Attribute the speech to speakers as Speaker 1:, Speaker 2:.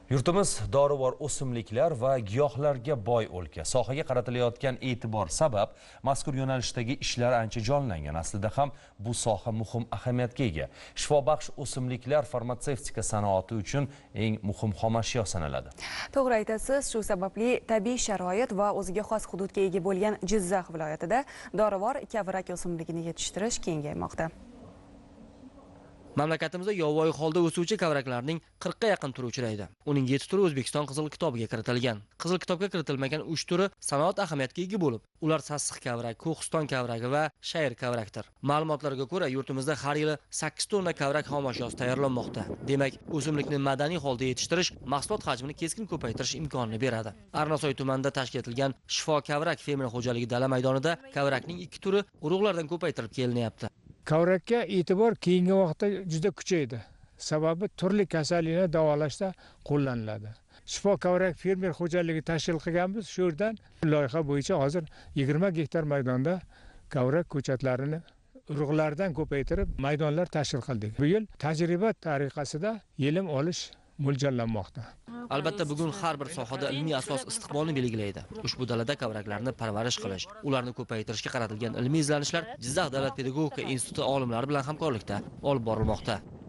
Speaker 1: Yurtimiz dorivor o'simliklar va giyohlarga boy o'lka. Sohaga qaratilayotgan e'tibor sabab mazkur yo'nalishdagi ishlar ancha jonlangan. Aslida ham bu soha muhim ahamiyatga ega. Shifobaxsh o'simliklar farmatsevtika sanoati uchun eng muhim xomashyo sanaladi.
Speaker 2: To'g'ri aytasiz, shu sababli tabiiy sharoit va o'ziga xos hududga ega bo'lgan Jizzax viloyatida dorivor kavrak o'simligini yetishtirish kengaymoqda.
Speaker 3: Mamlakatimizda yovvoyi holda o'suvchi kavraklarning 40 ga yaqin turi uchraydi. Uning 7 turi O'zbekiston Qizil kitobiga kiritilgan. Qizil kitobga kiritilmagan 3 turi sanoat ahamiyatiga ega bo'lib, ular sassiq kavrak, Ko'histon kavragi va shayir kavrakdir. Ma'lumotlarga ko'ra, yurtimizda har yili 8 tonna kavrak xomashyosi tayyorlanmoqda. Demak, o'simlikni madaniy holda yetishtirish mahsulot hajmini keskin ko'paytirish imkonini beradi. Arnasoy tumanida tashkil etilgan Shifo kavrak fermer xo'jaligi dala maydonida kavrakning 2 turi urug'lardan ko'paytirib kelinyapti.
Speaker 4: Kavrakka e'tibor keyingi vaqtda juda kuchaydi. Sababi turli kasalliklarni davolashda qo'llaniladi. Shifo kavrak fermer xo'jaligi tashkil qilganmiz. Shu yerdan loyiha bo'yicha hozir 20 gektar maydonda kavrak ko'chatlarini urug'lardan ko'paytirib maydonlar tashkil qildik. Bu yil tajriba tariqasida yelim olish mo'ljallanmoqda.
Speaker 3: Albatta, bugun har bir sohada ilmiy asos istiqbolni belgilaydi. Ushbu dalada kavraklarni parvarish qilish, ularni ko'paytirishga qaratilgan ilmiy izlanishlar Jizzax davlat pedagogika instituti olimlari bilan hamkorlikda olib borilmoqda.